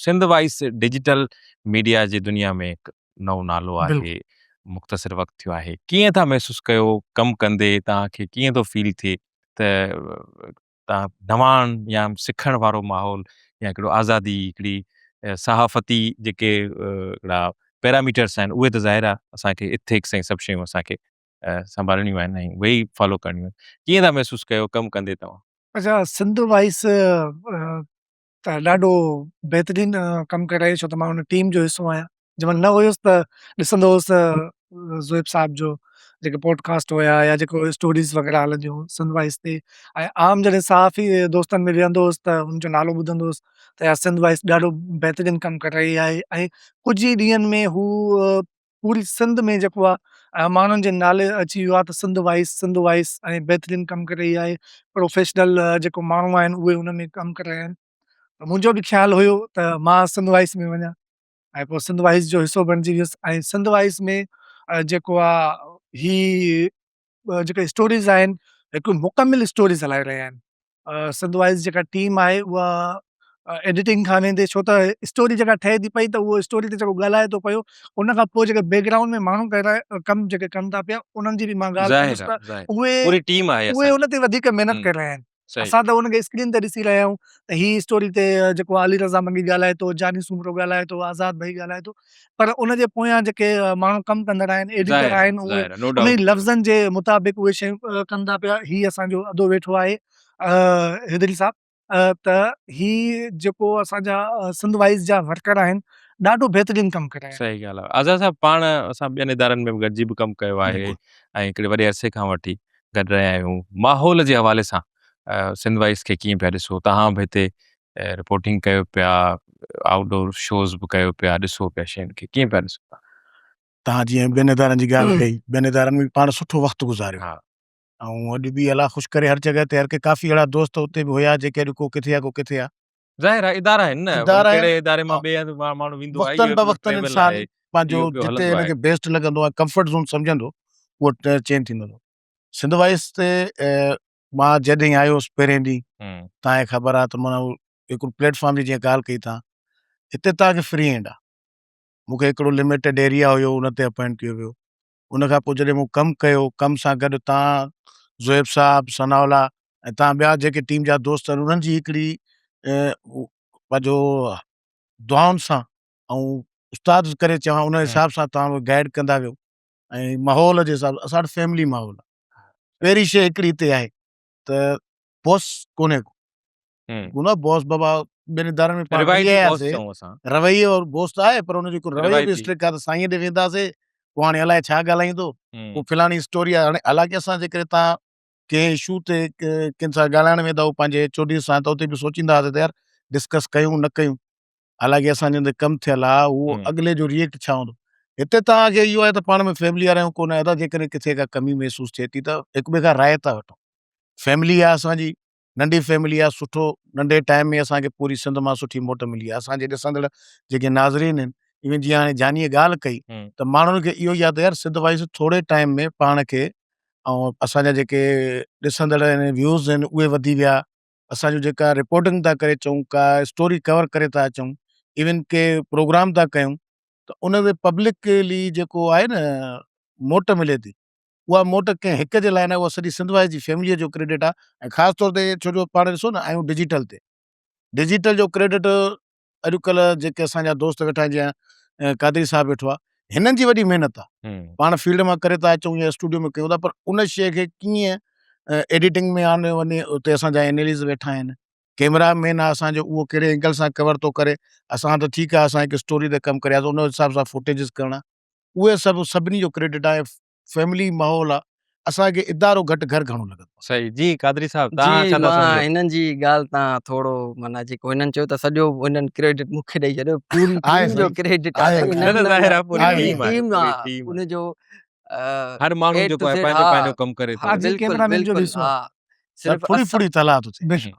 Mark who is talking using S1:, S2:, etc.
S1: Sindh voice digital media جي دنيا ۾ هڪ نئون نالو آهي، مختصر وقت ٿيو آهي، ڪيئن ٿا محسوس ڪيو ڪم ڪندي توهان کي ڪيئن ٿو فيل ٿئي ته توهان نواڻ يا سکڻ وارو ماحول يا هڪڙو آزادي هڪڙي صحافتي جيڪي هڪڙا پيراميٽرس آهن اهي ته ظاهر آهي اسان کي اٿڪس ۽ سڀ شيون اسان کي سنڀالڻيون آهن ۽ اهي ئي فالو ڪرڻيون آهن ڪيئن ٿا محسوس ڪيو ڪم ڪندي توهان؟
S2: اچا سنڌ وائس ته ڏاڍو بهترين ڪم ڪري رهي ڇو ته مان ان ٽيم جو حصو آهيان جنهن مهل نه هيس ته ڏسندو هوس زويب صاحب جو جيڪي پوڊ ڪاسٽ هيا يا جيڪو اسٽوريز وغيره هلنديون هيون سنڌ وائس تي ۽ عام جڏهن صحافي دوستن ۾ ويهندو هوس ته ان جو نالو ٻڌندو هوس ته يار سنڌ وائس ڏاڍو بهترين ڪم ڪري رهي آهي ۽ ڪجهه ئي ڏينهن ۾ هو پوري سنڌ ۾ جيڪو آ ماڻهن جي نالي اچي ويو آ ته سنڌ وائس سنڌ وائس ۽ بهترين ڪم ڪري رهي آهي پروفيشنل جيڪو ماڻهو آهن اهي ان ۾ ڪم ڪري رهيا آهن ته منهنجو به خيال هيو ته مان سنڌ وائس ۾ وڃان ۽ پوء سنڌ وائس جو حصو بڻجي ويس ۽ سنڌ وائس ۾ جيڪو آ هي جيڪي اسٽوريز آهن هڪ مڪمل اسٽوريز هلائي رهيا آهن سنڌ وائز جيڪا ٽيم آهي اها ايڊيٽنگ کان ويندي ڇو ته اسٽوري جيڪا ٺهي ٿي پئي ته اهو اسٽوري تي جيڪو ڳالهائي ٿو پيو ان کان پوء جيڪي بيڪ گرائونڊ ۾ ماڻهو ڪري ڪم جيڪي ڪن ٿا پيا انهن جي به مان ڳالهه ڪندس ته اهي
S1: پوري ٽيم آهي
S2: اهي ان تي وڌيڪ محنت ڪري رهيا آهن اسان ته ان کي اسڪرين تي ڏسي رهيا آهيون ته هي اسٽوري تي جيڪو علي رضا منگي ڳالهائي ٿو جاني سومرو ڳالهائي ٿو آزاد ڀئي ڳالهائي ٿو پر ان جي پويان جيڪي ماڻهو ڪم ڪندڙ آهن ايڊيٽر آهن اهي انهي لفظن جي مطابق اهي شيون ڪن ٿا پيا هي اسان جو ادو ويٺو آهي حيدري صاحب ته هي جيڪو اسان جا سنڌ وائز جا ورڪر آهن ڏاڍو بهترين ڪم ڪري رهيا آهن.
S1: صحيح ڳالهه آهي آزاد صاحب پاڻ اسان ٻين ادارن ۾ به گڏجي به ڪم ڪيو آهي ۽ هڪڙي وڏي عرصي کان وٺي گڏ رهيا آهيون ماحول جي حوالي سان سنڌ وائس کي ڪيئن پيا ڏسو توهان به هتي رپورٽنگ ڪيو پيا آئوٽ ڊور شوز به ڪيو پيا ڏسو پيا شين کي ڪيئن پيا ڏسو
S3: تهان؟ تهان جيئن ٻين ادارن جي ڳالهه ڪئي ٻين ادارن ۾ پاڻ سٺو وقت گذاريو ۽ اڄ به الله خوش ڪري هر جڳهه تي هر ڪي ڪافي اهڙا دوست اتي به هيا جيڪي اڄ ڪو ڪٿي آ ڪو ڪٿي آ.
S1: ظاهر آ ادارا آهن نه
S3: ادارا
S1: ڪهڙي اداري مان ٻئي هنڌ ماڻهو ويندو آهي
S3: وقتن بوقتن انسان پنهنجو جتي هن کي بيسٽ لڳندو آهي ڪمفرٽ زون سمجهندو اهو چينج ٿيندو سنڌ وائس تي مان جڏهن آيو هوس پهرين ڏينهن تان کي خبر آ ته معنيٰ هڪڙو پليٽ فارم جي جيئن ڳالهه ڪئي تان هتي تان کي فري هينڊ آ مون کي هڪڙو لميٽيڊ ايريا هيو ان تي اپائنٽ ڪيو ويو ان کان پوء جڏهن مون ڪم ڪيو، ڪم سان گڏ تان زويب صاحب، ثناء الله ۽ تان ٻيا جيڪي ٽيم جا دوست آهن انهن جي هڪڙي پنهنجو دعائن سان ۽ استاد ڪري چوان ان حساب سان تان گائيڊ ڪندا ويو ۽ ماحول جي حساب سان اسان وٽ فيملي ماحول آهي پهرين شيء هڪڙي هتي آهي ته بوس ڪونهي ڪو هوندو آهي بوس بابا ٻين ادارن ۾ پاڻ
S1: روايتي
S3: وئي
S1: بوس
S3: آياسي
S1: چئون اسان
S3: رويي اور بوس ته آهي پر ان جو هڪ رويو به
S1: روايتي
S3: اسٽرڪ آهي ته سائين ڏي وينداسي پوء هاڻي الائي ڇا ڳالهائيندو پوء فلاڻي اسٽوري آهي هاڻي حالانڪه اسان جيڪڏهن تان ڪنهن اشو تي ڪنهن سان ڳالهائڻ ويندا هو پنهنجي ايڇ او ڊي سان ته اتي به سوچيندا هئاسي ته يار ڊسڪس ڪيون نه ڪيون حالانڪه اسان جي اندر ڪم ٿيل آهي اهو اڳلي جو ريئيڪٽ ڇا هوندو هتي توهان کي اهو آهي ته پاڻ ۾ فيملي وارا آهيون ڪونه ادا جيڪڏهن ڪٿي ڪا ڪمي محسوس ٿئي ٿي ته هڪ ٻئي کان راء ٿا وٺون فيملي آهي اسان جي ننڍي فيملي آ سٺو ننڍي ٽائيم ۾ اسان کي پوري سنڌ مان سٺي موٽ ملي آ اسان جي ڏسندڙ جيڪي ناظرين آهن ايون جيئن هاڻي جاني ڳالهه ڪئي ته ماڻهن کي اهو ئي آ ته يار سنڌ وائس ٿوري ٽائيم ۾ پاڻ کي ۽ اسان جا جيڪي ڏسندڙ آهن ويوز آهن اهي وڌي ويا اسان جو جيڪا رپورٽنگ ٿا ڪري اچون ڪا اسٽوري ڪور ڪري ٿا اچون ايون ڪي پروگرام ٿا ڪيون ته ان تي پبلڪلي جيڪو آهي نه موٽ ملي ٿي اها موٽ ڪنهن هڪ جي لاء نه اها سڄي سنڌ وائز جي فيمليء جو ڪريڊٽ آهي ۽ خاص طور تي ڇو جو پاڻ ڏسو نه آهيون ڊجيٽل تي ڊجيٽل جو ڪريڊٽ اڄڪلهه جيڪي اسان جا دوست ويٺا آهن جيئن قادري صاحب ويٺو آهي هنن جي وڏي محنت آهي پاڻ فيلڊ مان ڪري ٿا اچون يا اسٽوڊيو ۾ ڪيون ٿا پر ان شيء کي ڪيئن ايڊيٽنگ ۾ آندو وڃي اتي اسان جا ايناليز ويٺا آهن ڪيمرا مين آهي اسان جو اهو ڪهڙي اينگل سان ڪور ٿو ڪري اسان ته ٺيڪ آهي اسان هڪ اسٽوري تي ڪم ڪرياسين ان حساب سان فوٽيجز ڪرڻا اهي سڀ سڀني جو ڪريڊٽ آهي فيملي ماحول آ اسان کي ادارو گهٽ گهر گهڻو لڳندو آ.
S1: صحيح جي قادري صاحب تهان
S4: جي
S1: ڇا ٿا
S4: مان
S1: سمجهو.
S4: هنن جي ڳالهه تان ٿورو معنيٰ جيڪو هنن چيو ته سڄو هنن ڪريڊٽ مون کي ڏئي ڇڏيو پوري
S3: آهي
S4: ٽيم جو
S3: سائين
S4: ڪريڊٽ
S3: آهي
S4: آهي
S1: نه نه
S4: نه
S1: ظاهر
S4: نه
S1: آ پوري
S4: پوري
S3: آهي
S1: ٽيم آهي
S4: ٽيم
S1: پوري
S4: آ
S1: ٽيم
S4: ان جو
S1: هر ماڻهو
S4: اي ٽو
S1: جيڪو آهي
S4: زيڊ
S1: پنهنجو
S4: ها
S1: پنهنجو ڪم ڪري
S4: ها
S1: ٿو
S2: جي
S4: بلڪل
S2: ڪيمرا مين جو به
S4: بلڪل
S2: حصو
S4: ها
S2: آهي
S4: صرف
S3: ڦڙي
S4: اسان
S3: ڦڙي تلاء ٿو ٿئي.
S2: بلڪل.